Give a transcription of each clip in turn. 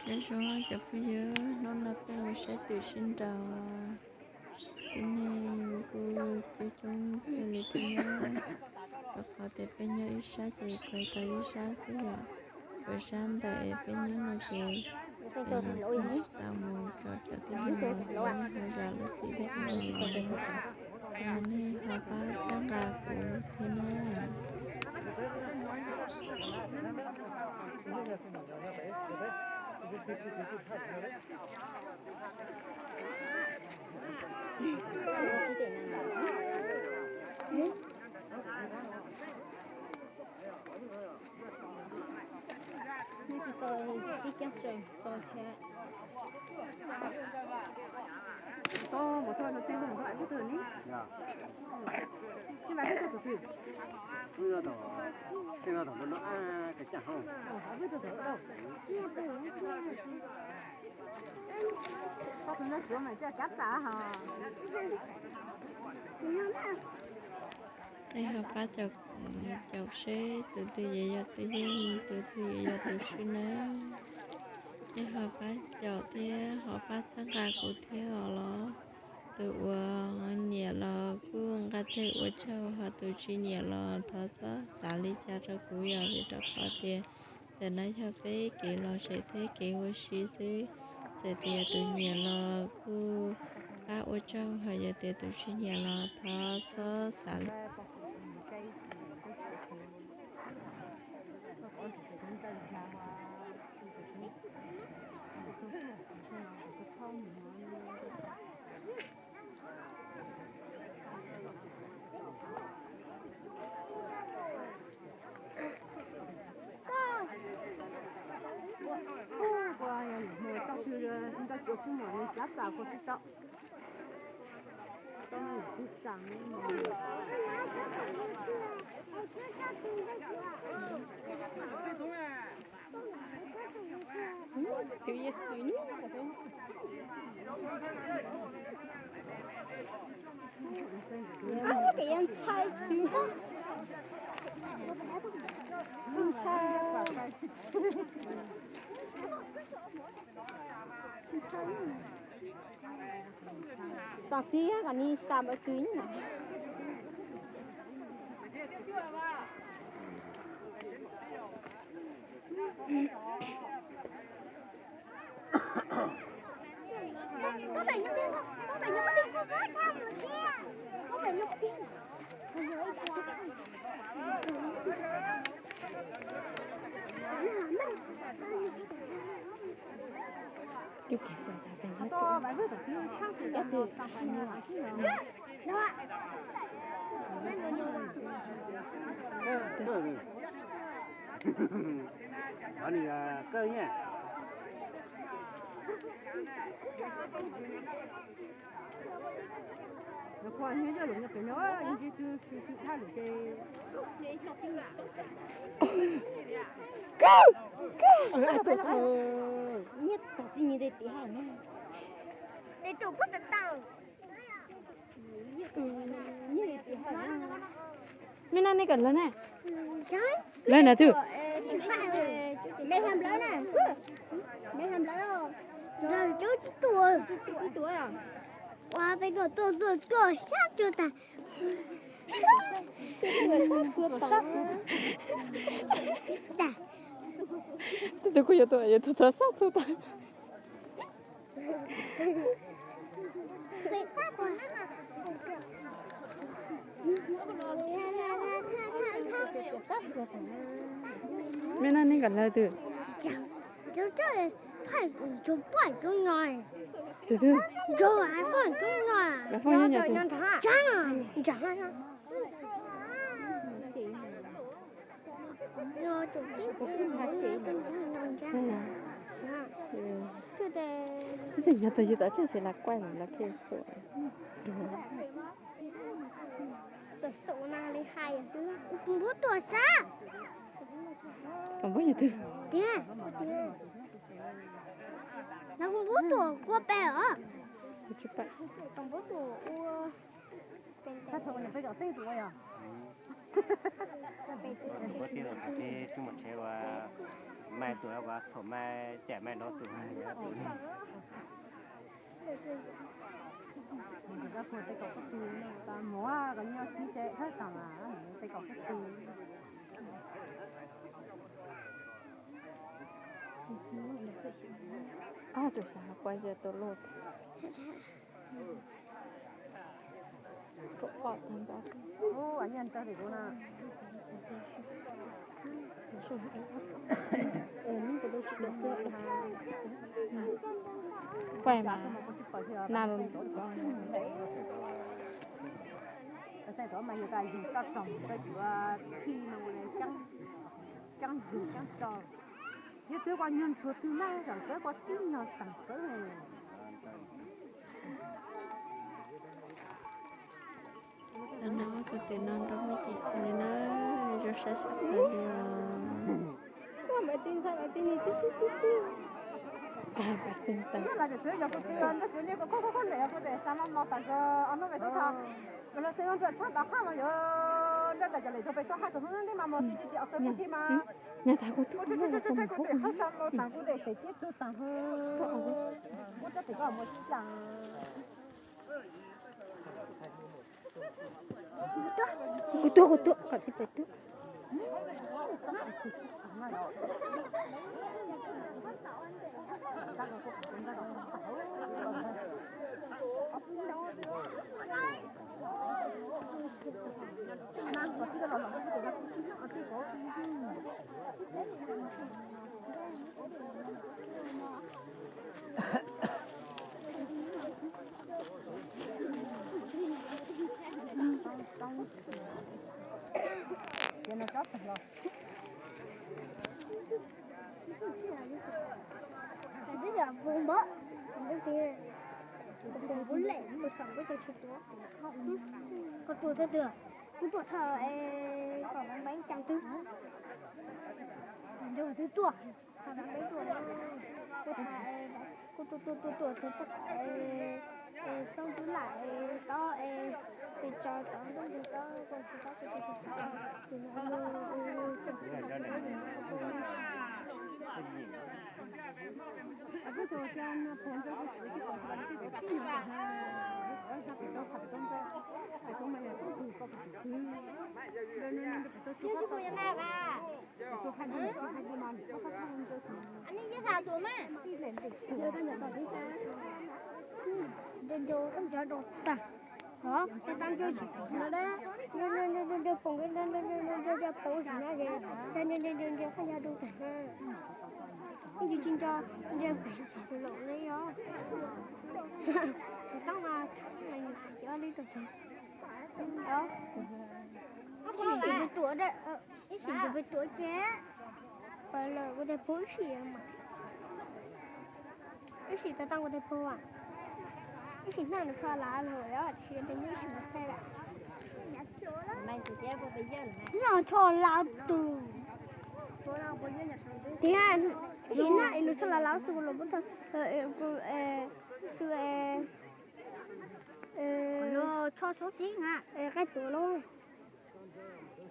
Nyob zoo cov phooj ywg, hnub no peb mus saib twm sib nraus, tib neeg kuj coob coob kawg li thiab na, rau qhov tias peb nyob ib sab ces kuv hais tau ib sab xwb yom. Kuv sab ntawm peb nyob no ces tsis tau mus tso cov tib neeg los mus nyob hauv zos lub tim no los, nej ho pab txhawb nqa kuv thiab na. Nej ho pab caum seb tus twg yuav yog tus yeej, tus twg yuav yog tus swb nawb. Nej ho pab caum thiab ho pab txhawb nqa kuv thiab os los. Tus uas nyiam los kuj nqa tej ua tsaug, ho tus tsis nyiam los thov txhob xav li cas rau kuv yom, vim rau qhov tias ntawm no yog peb kev lom zem thiab kev ua si xwb. Txawm tias tus nyiam los kuj pab ua tsaug, ho yog tias tus tsis nyiam los thov txhob xav li Tos txiv kom nws sam npawv twg na. Mej naj nej kom lawv na. Lawv na twg? Ua peb tuaj tuaj tuaj sab tuaj tas. Twb kuj yuav tuaj yuav tuaj tuaj sab tuaj tas. Mej naj nej kom lawv twg? Twg twg? Xij txij nyob txog yus tom tsev xwb las kuaj lawv ke xu. Kuv npub tuaj sab. Kom npub yog twg? Tiag. Lawv kuv npub tuaj kua pem os. Kuv tsis paub. Kom npub tuaj ua. Peb tug tib tug thaum peb tsuj mus tsev ua, maj tug ua thaum maj cam maj dob tug. Mus tsis tau puag tej kaum kuj tug, mus koj nyob sib tsev thawj xeem, tej kaum kuj tug. Tsuas xav pom ze tus luj. Ua nyiaj ntawd tim kuv na. Pais mas na. Xeem tod mas yog tas yug koj txog koj yuav khi no ua ceeb, ceeb yug ceeb tso. Yog twb ua nyuag ntsuag twg na, tseem txawb ua tib nyuag teem xwb. Tus no tus twg no nrog muaj ceem li na, zoo saib sab plaws li os. Nyaj tas kuv tus no kuv mus kuv mus kuv tes tib tug tag, kuv tes tib tug tag. Kuv tuag, kuv tuag, kom tsis pom tuag. Koj tuaj thawj twg? Kuv tuaj thawj es kom npeb ceev twg. Nrog twg tuaj? Kuv tuaj tuaj tuaj tuaj txog pab qab es, es txob ntub lam es tob es, es tso tob ntub ntug tob koj tsis tob koj tsis tob. Nco nco koj nco rau tag. Nco nco nco nco poom nco nco nco nco nco poom na, nco nco nco nco nco qhov nco rau tag na. Ib ntsis tsis nco nco pem tus laus li os. Tus toob no cov li tus tus. Ib sim tus pem tuam, ib sim tus pem tuam ces pawg lawm kuv tes puag ib sim mas. Ib sim tau tau kuv tes puag, ib sim hnaj nws kho lav lawm, tsis nyob ib sim mus khe lawm. Nyob tsho lav tus. Tiag, ib sim hnaj es nws tsho lav lav xwb los puab tau, xwb es, es qaij tuam loj.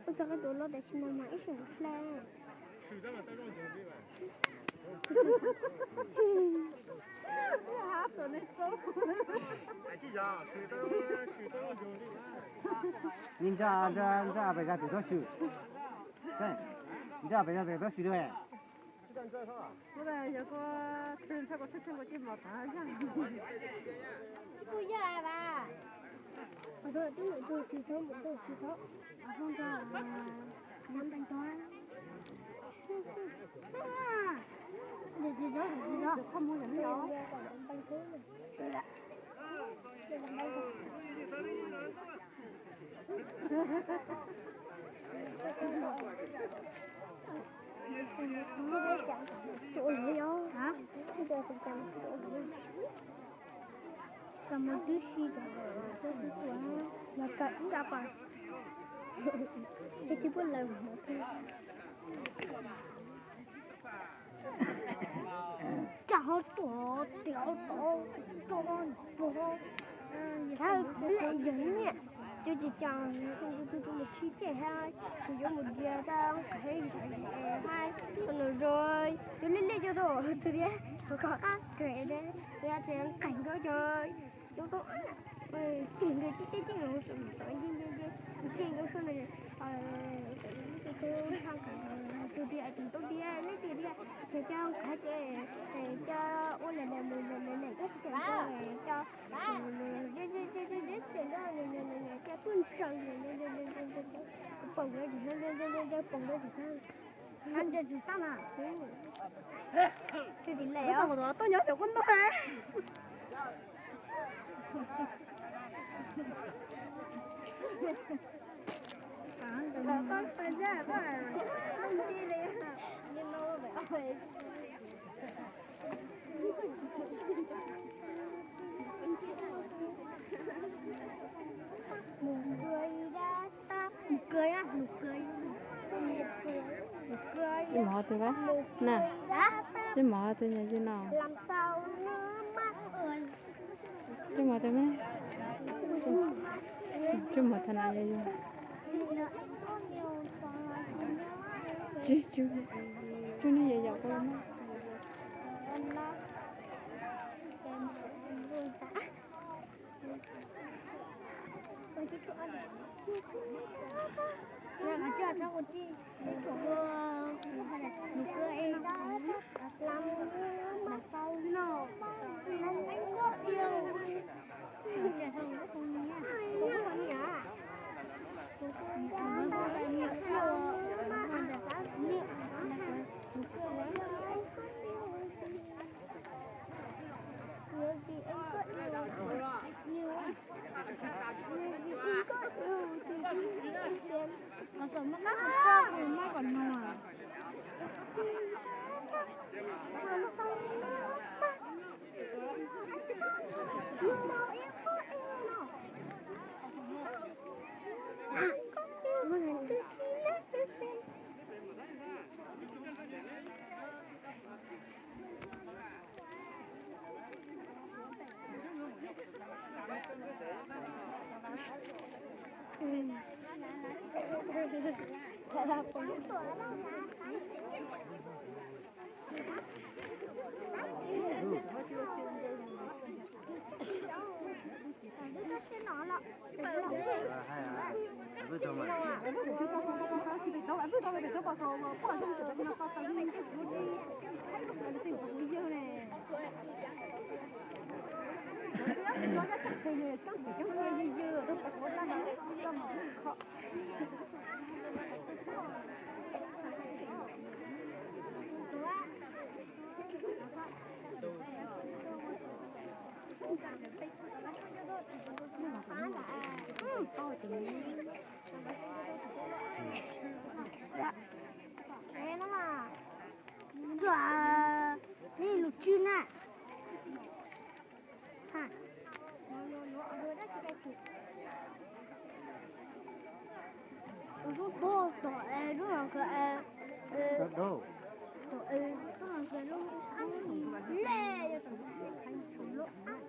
Ua txog qab tuam loj tam sim no mas ib sim hle. Ni nraj, nraj pes zag tus tob swm, nraj pes zag tus tob swm. Tsis pub lawv. Tsam ho tuaj tias ho tov, tov, tov. Thab, yog niam, cov ces cov tus mus khib ceg hab, kuv yuav mus dias tau qhov hab, tus no zoo, cov liab liab cov tau txug tias kom qab kawg, yog tias qeeg nkawd cov, cov tau, tig nkawd cib ceb ceb los tau nce nce nce, nce nkawd sua no, tus tias tus tau tias neb tias tias ces coj qhov ces coj ua lawm lawm lawm lawm lawm coj tsis tau coj ces coj tuaj ntsaws poom nkawd tsis tau, poom nkawd tsis tau, hab ntsaws tsis tau mas tsis tim lem os. Tuaj nyob cov kub ntug. Tsis mov tiag na, tsis mov tiag na yog no. Tsis mov tiag na, tsis mov tiag na yog yog. Tsis, tsis, tsis ne yog yog koj los mas. Lus tswb na. Lub tuag tom es lub no kawg es, tom es lub no kawg lub ab lej, lub ab.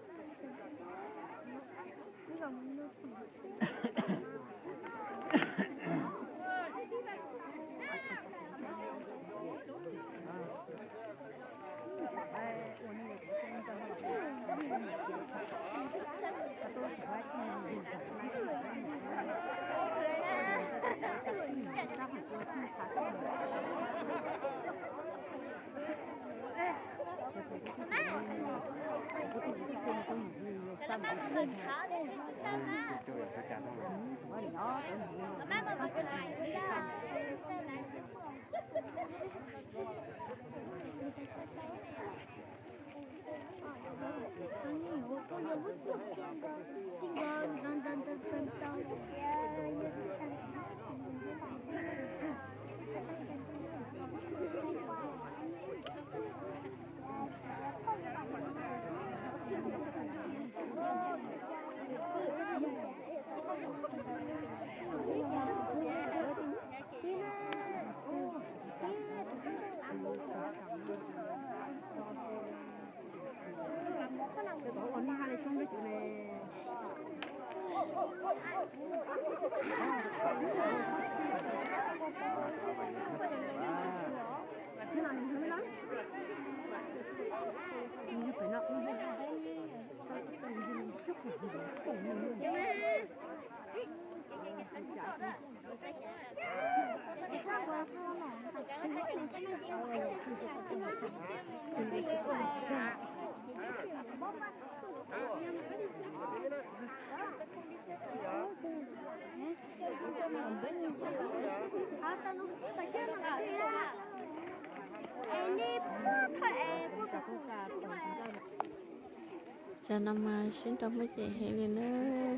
Tsam no mas sib nrau muaj ceem heev li na,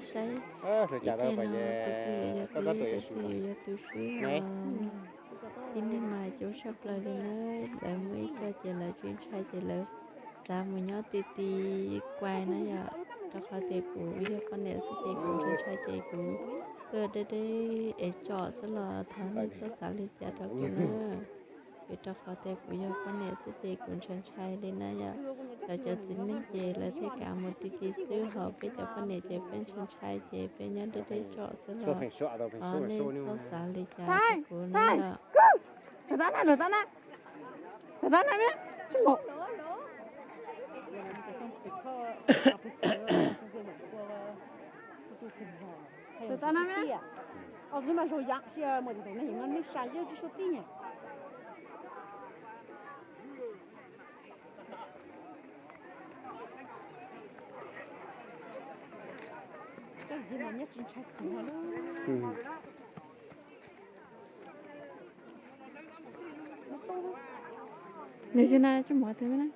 saib ib pliag no tus twg yuav yog tus ib, tus twg yuav yog tus swb os. Tib neeg mas coob tshaj plaws li na, lawv muaj ib co ces lawv tsis ntshai ces lawv txav mus nyob ti ti kuai na yom, rau qhov tias kuv yog poj niam xwb ces kuv ntshai ntshai ces kuv tuaj deb deb es tsom xwb los thov nej txhob xav li cas rau kuv na. Vim rau qhov tias kuv yog poj niam xwb ces kuv ntshai ntshai li na yom. Lawv cov txiv neej ces lawv thiaj kav mus ti ti xwb, ho peb cov poj niam ces peb ntshai ntshai ces peb nyob deb deb tsom xwb los thov nej txhob xav li cas rau kuv na yom. Nws tsis na tsis muaj tus na.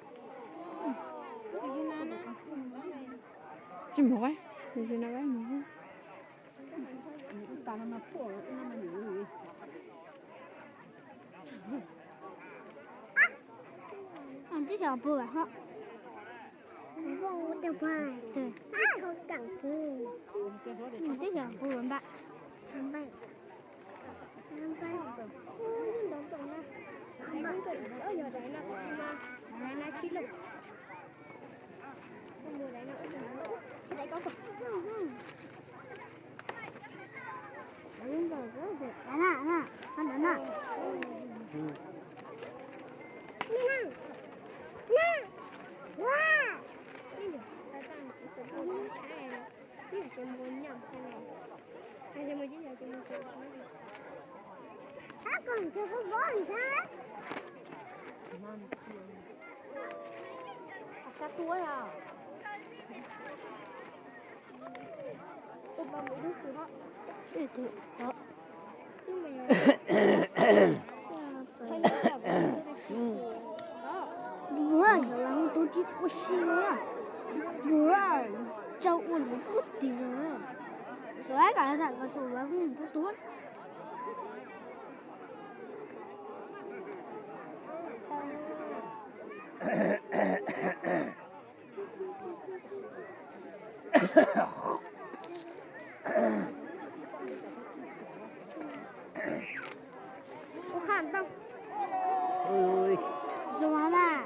Tsis muaj, nws tsis na mus. Twb xyov pw hos. Twb xyov pw npaj. Ua, xyov los tus tsis ua si na. Ua, tsaug ua lub kub tim no. Xyov kam tham kom xyov los tus tus. Ua, kha tau. Ui. Zoo mas.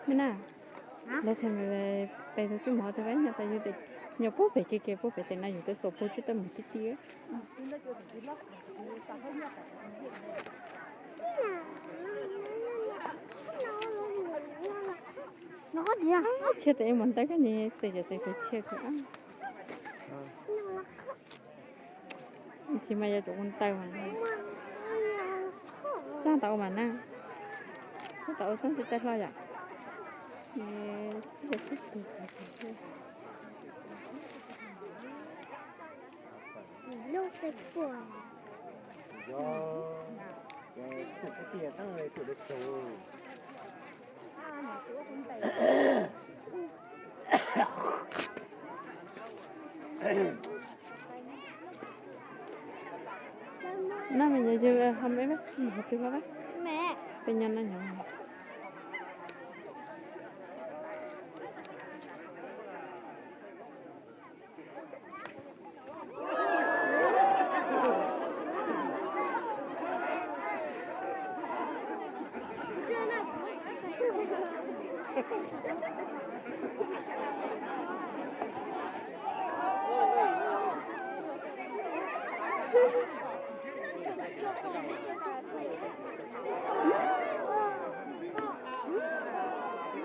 Me na, lawv thaum peb tug tsis mov tus peb nyob tas yus tes nyob puag pem kev kev puag pem tes na yus twb xuas puag tsis tau mus tib tib. Txhiaj tes mus ntawd koj niam txawm yam txawm tus txhiaj kawg. Tsis mas yog tus ua ntawd mas. Txaj tau mas na. Txaj tau txaj tsis tau hlo yom. No me nyuam yug ho me me, me hov twg ho me? Me. Peb nyob no nyob.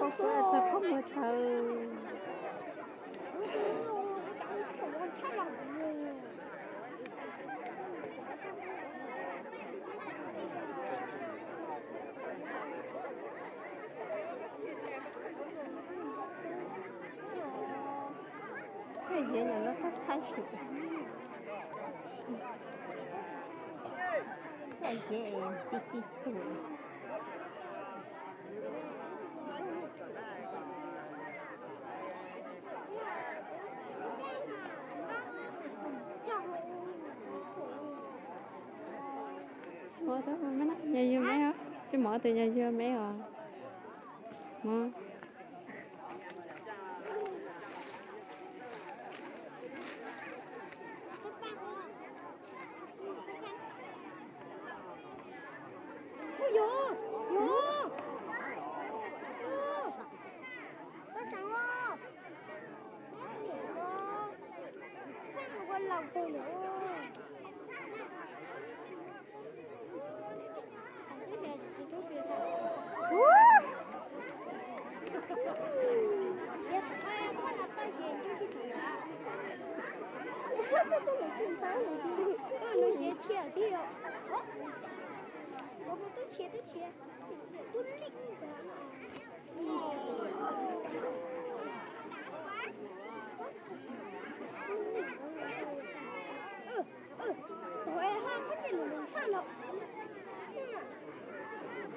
Koj kuj txog koj muag tshawv. Koj yiav nyuam no txhaib txhaib xwb. Koj yiav tib tib tug. Nyas yug me os, tsis mov tes nyas yug me os. Mov.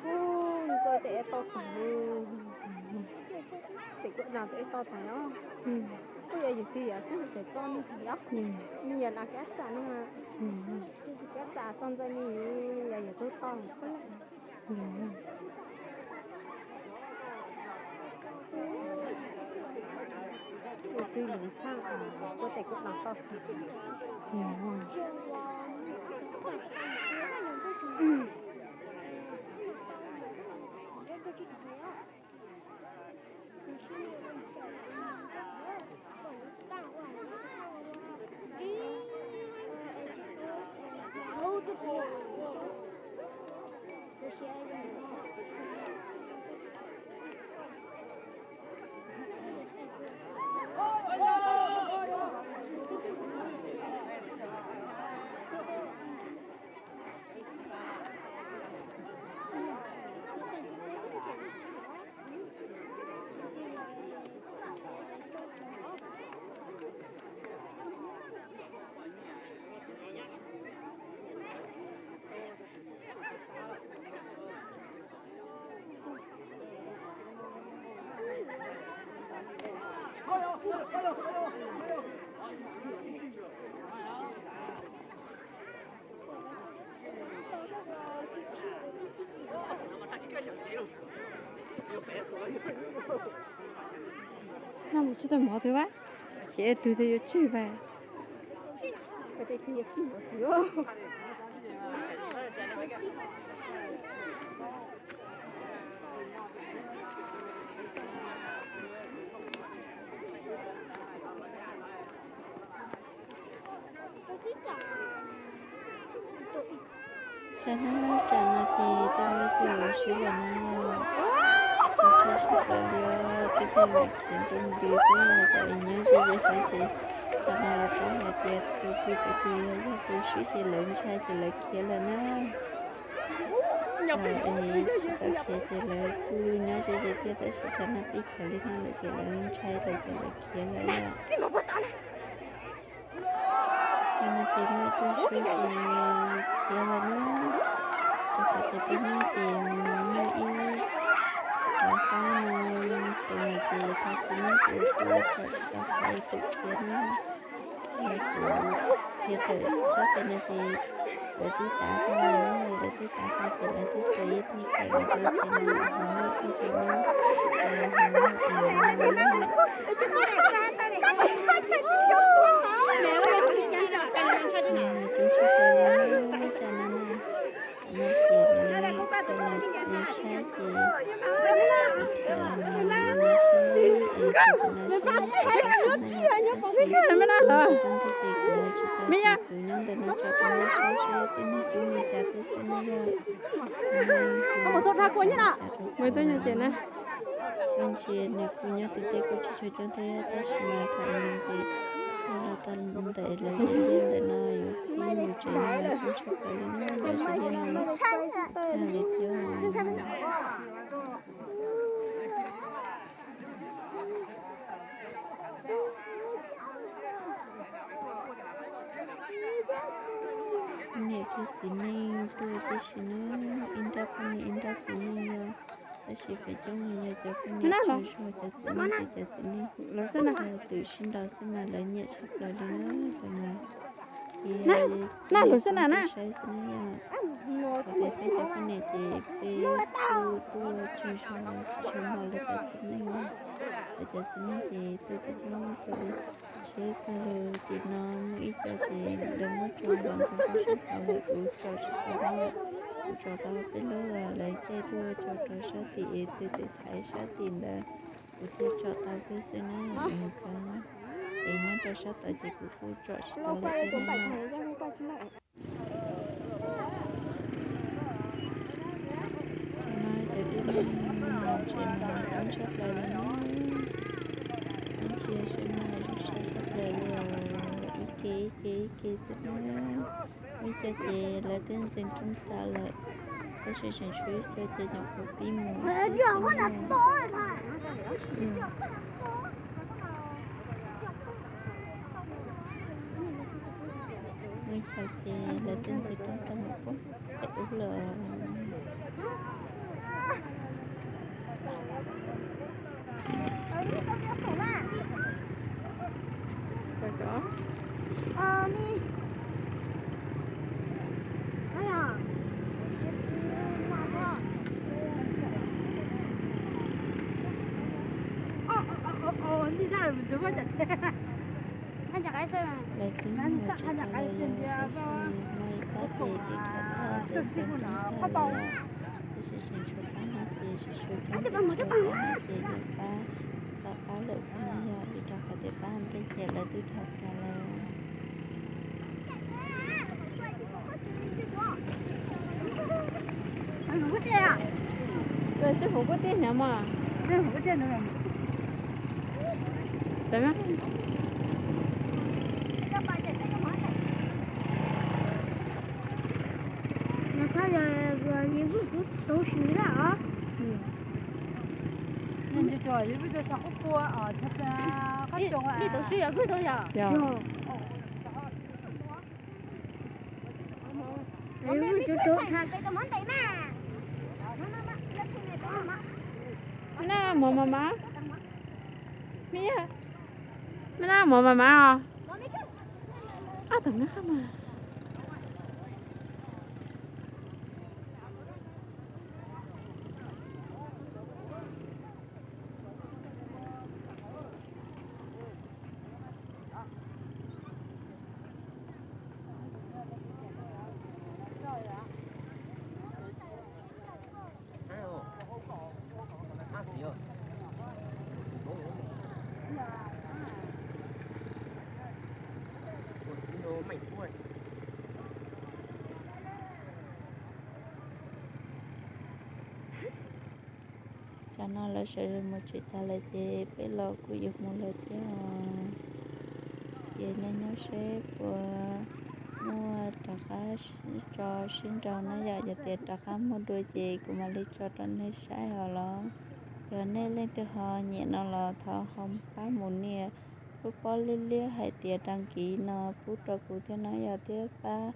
Ub, nws txoj tes eb toj tag. Tes kuj nas tes eb toj tag os. Kuj yog yus twb yog xib hwb tes txoj nej os. Nej yog nas kab tsam no. Kab tsam txoj ntxawg nej yog yus tub toj. Tus twg lus tshaj kuv tes kuj nas toj. No mus tsis tau mov twg vas, ces tug twg yuav tswj vas. Sab hnab tsam no ces tej me tub yuav swb lawm na. Tus ntshai sab plaws li, tej me mam khiav nroo ntws xwb, cov es nyob ze ze hlawv ces tsam no lawv paub hais tias tus twg tus twg yog tus swb ces lawv ntshai ces lawv khiav lawm na. Es tsis tau khiav ces lawv kuj nyob ze ze thiab, tab sis tsam no pib khiav li no lawm ces lawv ntshai lawm ces lawv khiav lawm. Cov no ces muaj ib tug swb ces khiav lawm na. Rau qhov tias peb nyob ces muaj ib qhov qab no, tus no ces thov txim na, kuv kuj tsom tsis tau qhov twg khiav na. Kuv khiav tawm sab pem no ces lawv twb tav tag lawm na, lawv twb tav tag ces lawv twb raws ib tug tawm lawv twb khiav lawm, ho muaj ib tug tseem nyob, ho muaj ib tug nyob. Coob tshaj plaws li na, tsam no na, no ces lawv coj los cia saib ces kuv dhia los mus saib es Tus no sib tau sib na yom, tab sis cov ntej ces kuv mus tsis tau ces kuv nyob ntawm no tso rau nej saib seb tej neeg coob li cas thiab xwb na yom. Kuv ntsia nws kuj nyob tim tej kuj tsis tshua coob thiab tab sis mas thaum nws nqis los rau ntawm lawv zej liaj ntawm no yuav pib mus tsev no mas coob tshaj plaws li na, lawv zej liaj no tag li thiab. Niam thiab txiv neej tuaj tib si na, ib nrab poj niam ib nrab txiv neej yog, tab sis feem coob mas yog cov poj niam tsaug zog, cov txiv neej ces cov txiv neej twb sib nraus xwb mas lawv nyiam tshaj plaws li na. Lawv mas ces saib xwb na yom, qhov tias peb cov poj niam ces peb kuj tuaj tsaug zog tsis tshua npaum lawv cov txiv neej na. Lawv cov txiv neej ces tuaj coob coob kawg li. Seb pawg lug tim no muaj ib co ces lawv muab tso nkaus ntxoov rau sab tod lawm, kuv tsom tsis tau na yom. Kuv tsom tau peb lub lawv caij tuaj tso rau sab tim es tus tes thaiv sab tim ntawd kuv thiaj tsom tau thiab xwb na. Cov es nyob rau sab tod ces kuv kuj tsom tsis tau lawm thiab na yom. Tam no cov tib neeg los tsev mas coob tshaj plaws li na. Ntsia seb mas zoo sai tshaj plaws li os, ib ke ib ke ib ke xwb na. Muaj ib co ces lawv twb ntxeev roob tas lawm, tab sis tseem tshuav ib co ces nyuam qhuav pib mus xwb na. Muaj ib co ces lawv twb ntxeev roob tau mus puag pem ub lawm. Lawv twb mus tsis tau lawm yog, tab sis hmo ib pab ces twb rov tag, twb ntxeev roob tag lawm, tab sis tseem tshuav pab no ces tsis tshua coob, twb tshuav pab no ces yog pab tom qab lawm xwb na yom, vim rau qhov tias pab ntej ces lawv twb dhos tas lawm. Tsis hum kuj tij hnyov mas. Ib tug swb yog kwj tug yog. Me na mov mas mas, me, me na mov mas mas os. Ab, tam me qab mas. Tsam no lawv sawv daws mus tsev tas lawm ces peb los kuj yuav mus lawm thiab os. Ces nyob nyob seb puas muaj rov qab tso sib nraus na yom, yog tias rov qab muaj dua ces kuv mam li tso rau nej saib os los. Yog nej leej twg ho nyiam no los thov ho pab mus nias lub pob liab liab hais tias đăng ký no pub rau kuv thiab na yom, thiab pab,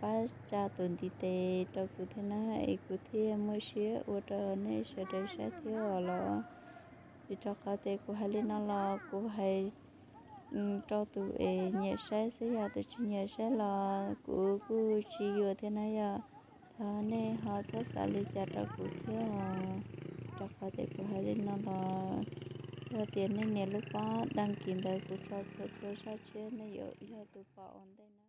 pab tsa tus ntiv tes rau kuv thiab na, es kuv thiaj muaj siab ua rau nej sawv daws saib thiab os los. Vim rau qhov tias kuv hais li no los kuv hais rau tus es nyiam saib xwb, yog tus tsis nyiam saib los kuv kuj tsis yuam thiab na yom. Thov nej ho txhob xav li cas rau kuv thiab os. Rau qhov tias kuv hais li no los yog tias nej nias lub pob đăng ký ntawd kuv tso txhua txhua zaj tshiab nej yuav yog tus pom ua ntej na.